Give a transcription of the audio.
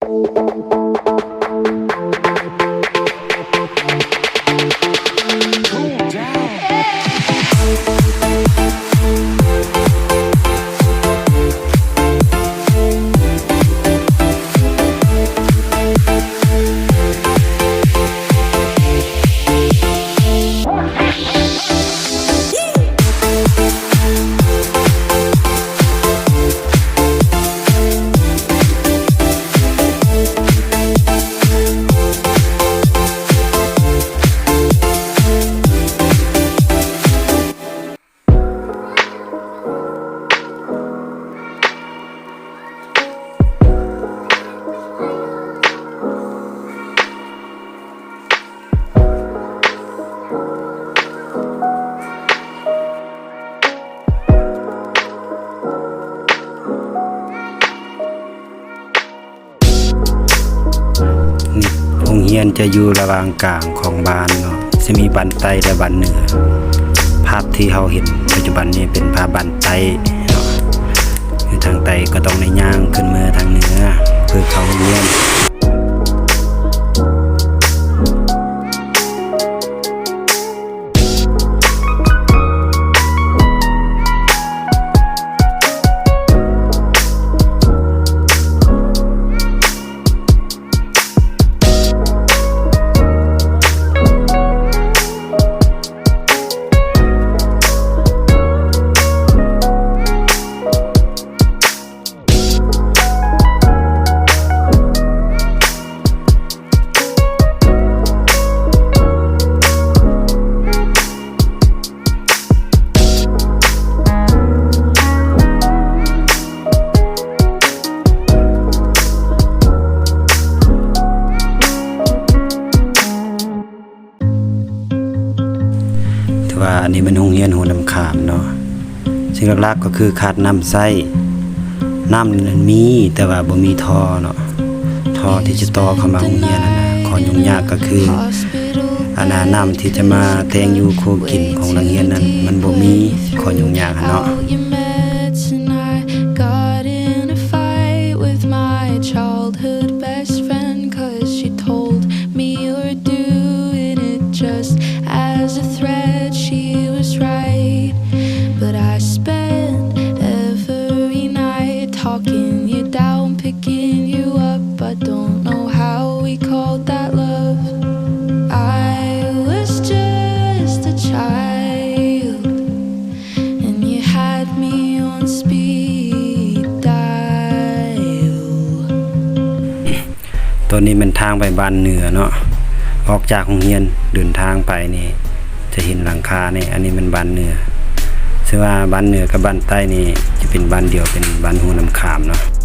ໂຮງຮຽນຈະຢູ່ລະຫວ່າງກາງຂອງບ້ານເນາະ, ຈະມີບ້ານໃຕ້ ແລະ ບ້ານເໜືອ. ພາບທີ່ເຮົາເຫັນປັດຈຸບັນນີ້ເປັນພາບບ້ານໃຕ້ເນາະ, ຢູ່ທາງໃຕ້ກໍຕ້ອງໄດ້ຍ່າງຂຶ້ນເມືອທາງເໜືອ ເພື່ອເຂົ້າໂຮງຮຽນ. ຖືວ່າອັນນີ້ແມ່ນໂຮງຮຽນໂຮນ້ຳຂາມເນາະ. ສິ່ງຫຼັກໆກໍຄືຂາດນ້ຳໃຊ້. ນ້ຳນັ້ນມີ ແຕ່ວ່າບໍ່ມີທໍ່ເນາະ, ທໍ່ທີ່ຈະຕໍ່ເຂົ້າມາໂຮງຮຽນຫັ້ນນະ. ຂໍ້ຫຍຸ້ງຍາກກໍຄື ອັນນ່າ ນ້ຳທີ່ຈະມາແຕ່ງຢູ່ຄົວກິນຂອງນັກຮຽນນັ້ນ ມັນບໍ່ມີ. ຂໍ້ຫຍຸ້ງຍາກຫັ້ນເນາະ. Out your meds and I got in a fight with my childhood best friend, 'cause she told me you're doing it just as a threat. She was right, but I spent every night talking you down, picking you up. I don't know how we called that love. I was just a child and you had me on speed dial. ຕອນນີ້ແມ່ນທາງໄປບ້ານເໜືອເນາະ. ອອກຈາກໂຮງຮຽນເດີນທາງໄປນີ້ ຈະເຫັນຫຼັງຄານີ້, ອັນນີ້ແມ່ນບ້ານເໜືອ. ເຊິ່ງວ່າບ້ານເໜືອກັບບ້ານໃຕ້ນີ້ຈະເປັນບ້ານດຽວ, ເປັນບ້ານໂຮນ້ຳຂາມເນາະ.